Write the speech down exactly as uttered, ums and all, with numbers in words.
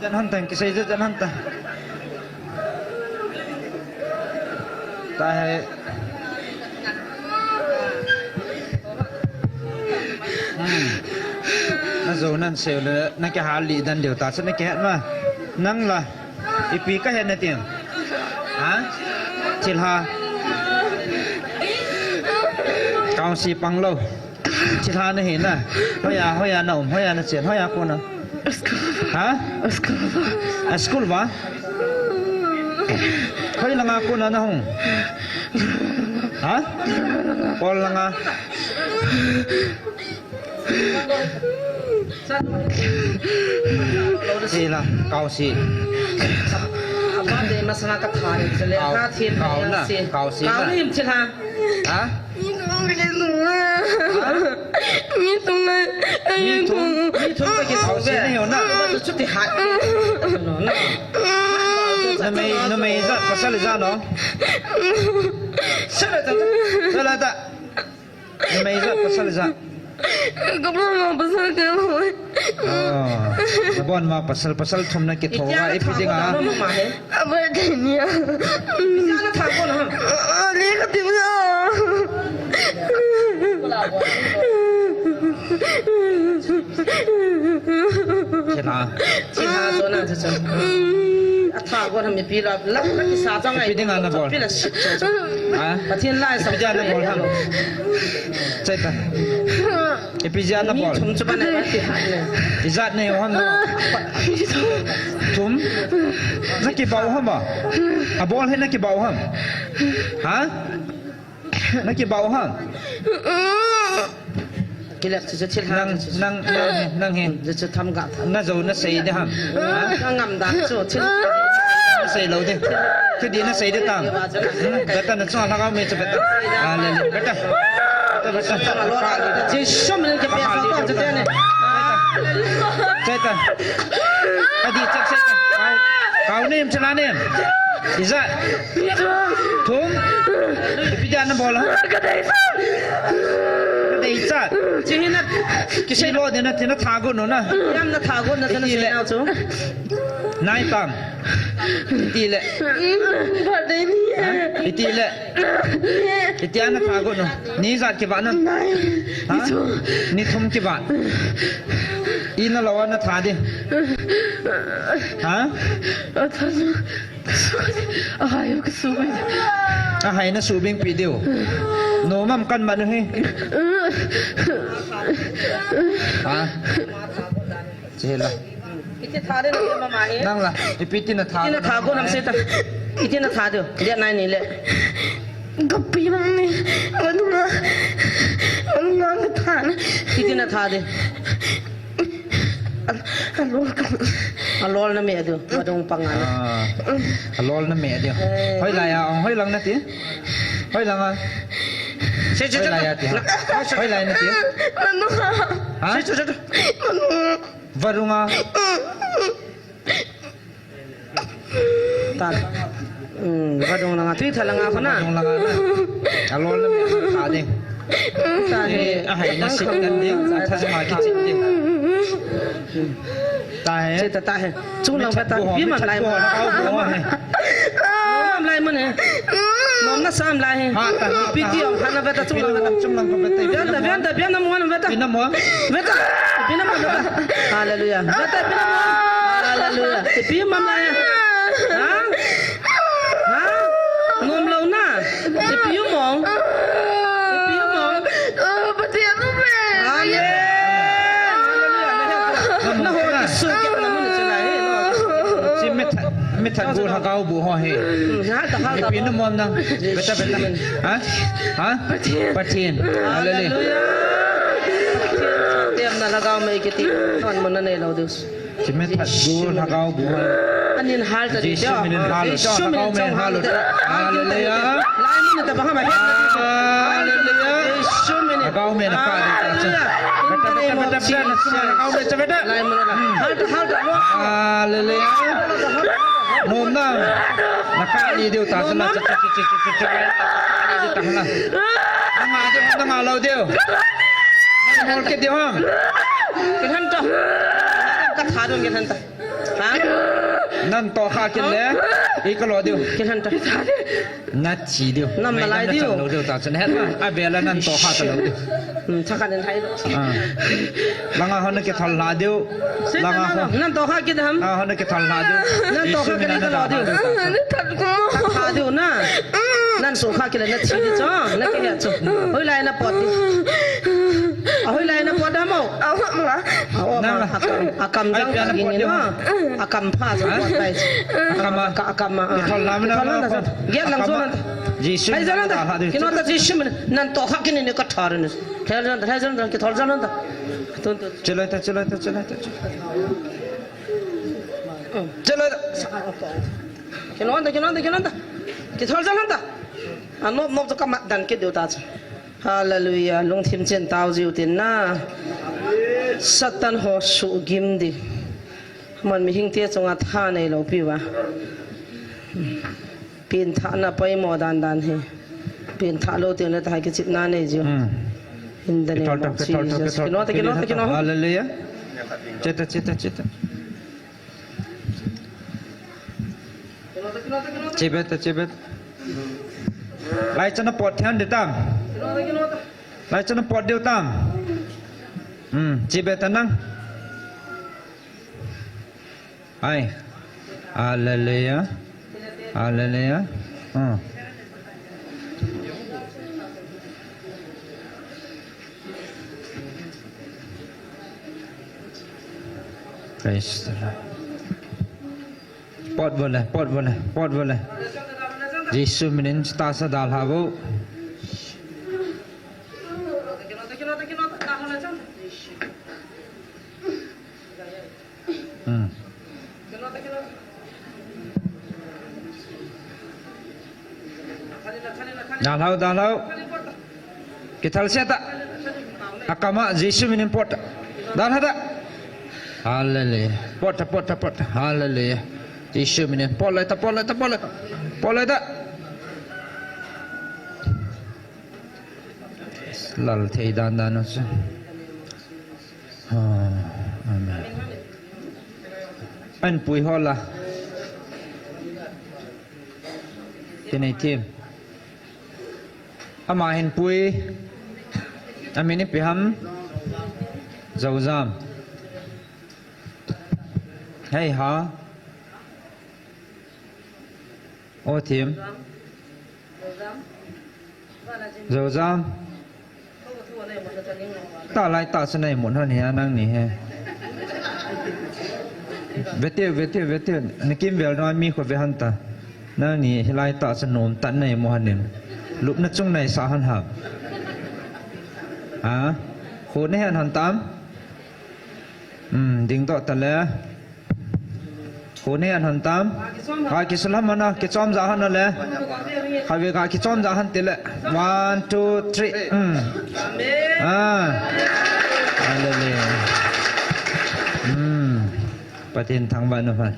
Jan han tan, kisei jan han tan. Tahe. Hmm. Na jo nan seu le, na kihal lih dan diu ta, chu na kihet ma. Nang la, ipi kahet na tin. Ha? Thilha. Kaung si pang lou. Thilha na hi na. Hoiya, hoiya na um, hoiya na chen, hoiya kona. School. Ha? School. A school va? Hoi langa kona na hung. Ha? Pol langa. Sila, kaung si. Abang de masana ka thari, sila ka thim kaung na, si. Kaung si na. Kaung ni him thilha. Ha? Mi thum, mi thum, mi thum, mi thum ka kithou ve. Chuti hat. Numei, numei ijat, pasal ijat no? Sala ta, sala ta. Numei ijat, pasal ijat. Ka bon ma pasal ka hoi. Ah, ka bon ma pasal, pasal thum na kithou a, ipi dinga. Abar thei nia. Ijat na tha kon ham? Ah, le ka tiu na. Thilha. Thilha jo na chu chu. A tha kon ham ipi la, la, la kisa chang ai. Ipi dinga na bol. Ipi la sit chu chu. Ha? Pathen lai sa. Ipi dinga na bol ham? Chai ta. Ipi dinga na bol. Mi thum chu ba na ba ti ha ne. Ijat nei ham no? Thum. Na kibau ham ba? A bol he na kibau ham? Ha? Na kibau ham? Kilep chu chu thil ha. Nang, chu chu. Nang, nang he, nang he. Chu chu tham ga. Na jo na sei de ham. Ha? Ka ngam da chu thil. Na sei lou de. Thil di na sei de tam. Hmm, beta na chua lhagao me chu beta. Ah, le, le, beta. Beta, beta. Jesu min ke pe sa ta chu de ne. Beta. Beta. Adi chak chak. Kau, kau nem chana nem. Ijat. Thum. Ipi dinga na bol ham? Ka deichat. Ka deichat. Chi hi na. Kisei lou ding na, ti na tha got no na. Yam na tha got na, ti na sei na chu. Nai tam. Iti le. Ba dei ni. Ha? Iti le. Itia na tha got no. Ni ijat kivah nam? Nai. Ha? Ni thum. Ni thum kivah. Ina lou a na tha di. Ha? A tha su. Ahai, ka su mai. Ahai na subing pi diu. Nom am kan man hi. Ha? Chila. Iti tha de na mama hi. Nang la, ipi ti na tha. Iti na tha got nam sei ta. Iti na tha diu. Dia nai ni le. Kapi mang ni. Manunga. Manunga ka tha na. Iti na tha de. Al-, alol ka. Alol na me diu. Madong panga na. Ah. Alol na me diu. Eh. Hoilai a ong, hoilang na ti. Hoilang a. Sei, sei, sei. Hoilai a ti ha. Hoilai na ti. Manunga. Ha? Sei, sei, sei. Manunga. Varunga. Tan. Hmm, vadung langa, tui tha langa kho na. Vadung langa na. Alol na me tha ding. Tha ding. Eh, ahai na sit kan ding, atha jong a kichit ding. Tahe. Chita tahe. Chunglang veta, ipi mam lai mo. Ipi mam lai mo ne. Nom na sam lai he. Ha, ta, ha, ipi ti ong khana veta, chunglang veta. Chunglang ko veta. Bian da, bian da, bian na mo veta. Ipi na mo? Veta. Ipi na mo veta. Hallelujah. Veta, ipi na mo? Hallelujah. Ipi mam lai he. Ha? Ha? Nom lou na. Ipi mo? Ipi mo? Pathen nom e. Amen. Hallelujah. Na ho ki su ki na mun chu lai he. Chi me tha, me tha gu ha gau bu ho he. Hmm, ha ta, ha ta. Ipi na mo na. Veta, veta. Ha? Ha? Pathen. Pathen. Hallelujah. Hallelujah. Pathen. Tem na lhagao mei kiti. Ton mo na nei lou Deus. Chi me tha gu lhagao bu ho. Anin hal ta di. Jesu min in hal. Jesu min in hal. Hallelujah. Lai mun ta ba ha ma he. Hallelujah. Jesu min in. Lhagao mei na ka di ta chu. Hallelujah. Veta, veta, veta, veta. Lhagao mei cha veta. Lai mun na. Hal ta, hal ta. Hallelujah. Nom na. Na ka ni diu ta chu na. Nom na. Cha, cha, cha. Na nga diu, na nga lou diu. Na hol ke diu ham. Ke han ta. Ka tha don ke han ta. Ha? Nan tohkha kit le, ei kalo diu. Kilhen ta. Nathi diu. Nam nalai diu. Nachan lou diu ta chun het ma. Abela nan tohkha kalo diu. Hmm, thakan in hai lo. Ah. Langa hon kithol lha diu. Langa hon. Nan tohkha kit ham. Ah, hon kithol lha diu. Nan tohkha kit le kalo diu. Nathat kuma. Kha diu na. Nan tohkha kit le nathi diu chu. Nakihe chu. Hoilai napot diu. Ahoilai napot ham o. Aho ma. Aho ma. Akam, akam jang ka gini ma. Akam pha jang pot pai. Akam a. Ka akam a. Kithol lam na. Kithol lam na. Get lang jong na. Jesu. Hai jong na. Kino ta Jesu min. Nan tohkha kit ni ka thar ni. Thar jong, thar jong, kithol jong na. Tun tun. Chelai ta, chelai ta, chelai ta. Chelai ta. Kino ta, kino ta, kino ta. Kithol jong na. Anop nop to ka mat dan kit diu ta chu. Hallelujah. Lungthim chen tao jiu tin na. Satan ho sugim di. Aman mihing te chunga tha nei lou pi uva. Pengthah na poimo dan dan hi. Pengthah lou teng le tahai kichepna nei jiu. Hmm. In the name of Jesus. Kino ta, kino ta, kino. Hallelujah. Cheta, cheta, cheta. Chebet, chebet. Lai chana pot thian de tam. Lai chana pot de tam. Hmm, chebet ta nang. Ai. Hallelujah. Hallelujah. Hmm. Praise the Lord. Pot vole, pot vole, pot vole. Jesu minin tahsa dalha vo. Hmm. Dalhau, dalhau. Kithal seta. Akam a Jesu minin pot. Dalha ta. Hallelujah. Pot ta, pot ta, pot ta. Hallelujah. Jesu minin pot lai ta, pot lai ta, pot lai ta. Pot lai ta. Lal thei dan dan u chu. Ah, amen. An pui ho la. Tinei thim. Ama hin pui. Amin ipi ham. Zozam. Hei ha. O thim. Zozam. Talai ta sa nei mun han hia nang ni he. Vete, vete, vete. Nakim vel no mi ko ve han ta. Nang ni hilai ta sa nom ta nei mo han nin. Lupna chung nei sa han ha. Ha? Khu nei han han tam. Hmm, ding to ta le. Khu nei an han tam. Ka kisul ham na, kichom ja han le. Khavi ka kichom ja han tile. One, two, three. Hmm. Ah. Hallelujah. Hmm. Pathen thangvah in um hen.